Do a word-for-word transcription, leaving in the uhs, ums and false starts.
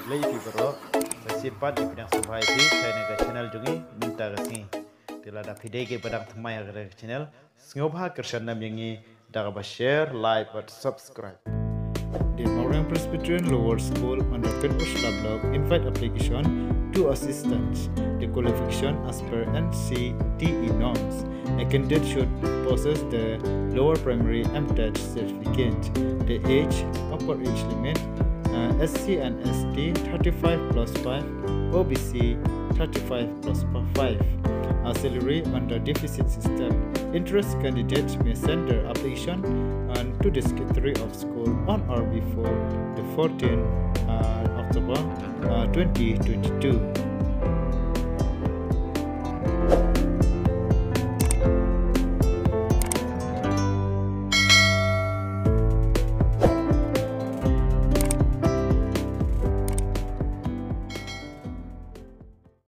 Lei phi baroh, sa shisien pat ngi pdiang sngewbha ïa phi sha ïa ka channel jong ngi mynta ka sngi. Te lada phi dei kiba dang thymmai ha ka channel, sngewbha kyrshan nam ïa ngi da kaba share, like bad subscribe. The Mawryngkneng Presbyterian Lower School under Pynusla Block invite application to assistants. The qualification as per N C T E norms. A candidate should possess the lower primary M.Tet certificate. The age, upper age limit, uh, S C and S T thirty-five plus five, O B C thirty-five plus five. A salary under deficit system. Interested candidates may send their application and to the Secretary of School on or before the fourteenth uh, October uh, twenty twenty-two.